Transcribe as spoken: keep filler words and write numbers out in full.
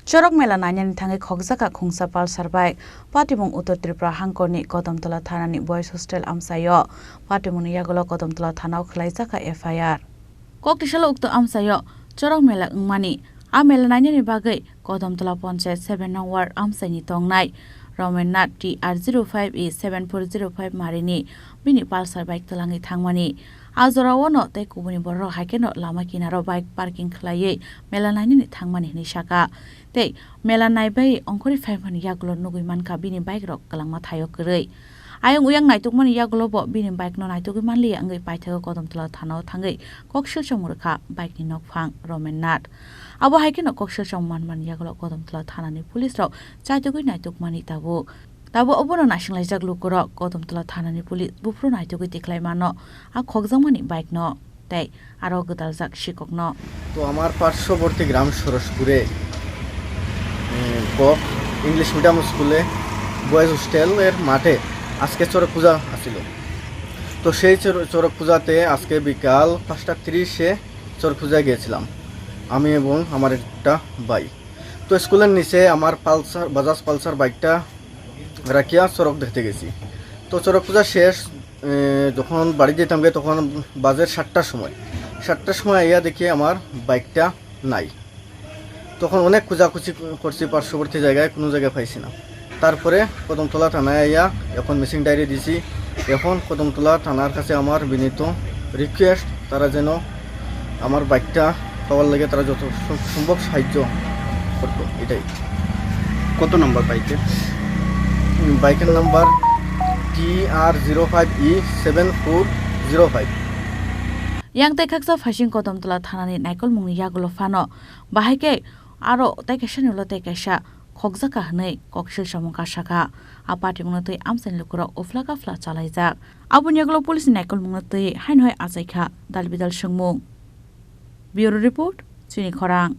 Chorok mela nainani thangwi khokjakha khungsa Pulsar bike. Patimung Uttor Tripura hangkorni Kodamtala thanani Boys Hostel amchaio. Patimungni yagulo Kodamtala thanao khwlaijakha F I R. Koktisalo ukto amchaio chorok mela wngmani. A mela nainani bagwi Kodamtala Ponchayat seven nong ward amchaini tongnai Romennath T R zero five E seven four zero five marini bini Pulsar bike twlangwi thangmani. A jorao no tei kubuni bororok hai kheno lama kinaro bike parking khwlaiwi mela nainani thangmani hwnwi saka. Tei mela naibai ongkhorwi phaimani yagulo nugwi mankha bini bike rok kwlangma thaio kwrwi. Ayang uyang naitukmani yagulo bo bini bike no naitugwi manliya wngwi paithago Kodamtala thanao thangwi kok silchomung rwkha bike ni nokphang Romennath. Abo hai kheno kok silchomung manmani yagulo Kodamtala thanani police rok chaitugwi naitukmani tabuk. Tabuk obono naisinglaijak lukurok Kodamtala thanani police buphuru naitugwi tikhlai mano a khokjakmani bike no tei aro gwdaljak sikokno. তো আমার পার্শ্ববর্তী গ্রাম সরসপুরে, উম, cock English medium স্কুলে বয়েজ হোস্টেলের মাঠে আজকে চড়ক পূজা আছিল। তো সেই চড়-, চড়ক পূজাতে আজকে বিকাল পাঁচটা তিরিশে চড়ক পূজায় গিয়েছিলাম, আমি এবং আমার একটা ভাই। তো স্কুলের নিচে আমার পালসার, বাজাজ পালসার বাইকটা রাখিয়া চড়ক দেখতে গেছি। তো চড়ক পূজা শেষ, এ, যখন বাড়ি যেতাম গিয়ে তখন বাজে সাতটার সময়। সাতটার সময় আইয়া দেখি আমার বাইকটা নাই। তখন অনেক খোঁজাখুঁজি করছি পার্শ্ববর্তী জায়গায়, কোনো জায়গায় পাইছি না। তারপরে কদমতলা থানায় আইয়া এখন মিসিং ডায়েরি দিছি। এখন কদমতলা থানার কাছে আমার বিনীত রিকোয়েস্ট, তারা যেন আমার বাইকটা পাওয়ার লাগে তারা যত সম-, সম্ভব সাহায্য করতো, এটাই। কত নম্বর বাইকের? উম, বাইকের number T R zero five E seven four zero five. Yang tei khaksa phaising Kodamtala thanani naikolmungni yagulo phano bahai khe aro tei kaisani ulo tei kaisa khokjakha hwnwi koksil samung kasakha. A patimungno twi amchaini lukurok uphla kaphla chalaijak. Aboni yagulo police ni naikolmungno twi haino hai achaikha dal bidal swngmung. Bureau Report, Chini Khorang.